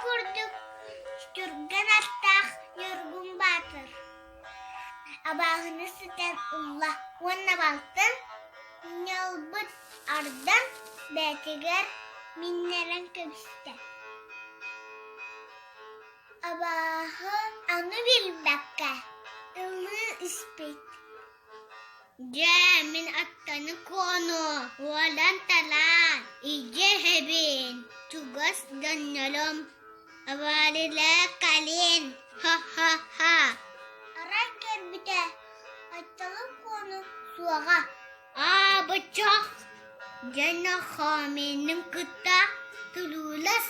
курдук түргэн аттаах Ньургун Баатыр абааһыны сытан ылла уонна балтын ньылбыт ардан бэйэтигэр миннэрэн кэбистэ. Абааһы аны билбэккэ ылыы испит. Дьэ, мин аттаны куону уолан талаан илдьэ иһэбин, чугас дьоннорум абаарылаа кэлин, ха-ха-ха. Арай көрбүтэ, Айталы Куону суоҕа. Аа, быччах, дьэ нохооминын кытта тулуулас,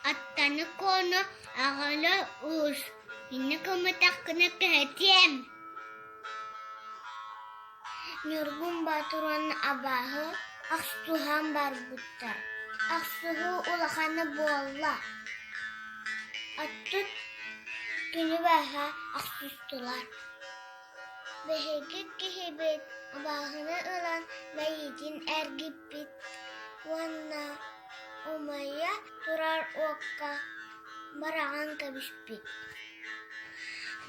аттаны куону аҕала уус, иннэ гымматаххына кэһэтиэм. Ньургун Боотур уонна абааһы охсуһан барбыттар. Охсуһуу улахана буолла. Оттон күнү быһа охсустулар. Биһиги киһибит абааһыны ылан мэйиитин эргиппит уонна умайа турар уокка быраҕан кэбиспит.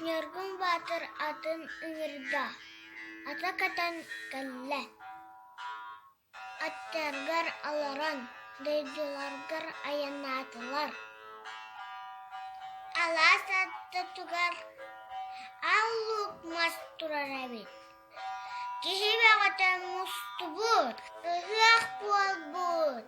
Ньургун Баатыр атын ыҥырда, ата кэтэн кэллэ. Аттарыгар олорон дойдуларыгар айаннаатылар. Алаас аттытыгар аал луук мас турар эбит. Киһи бөҕөтө мустубут, ыһыах буолбут.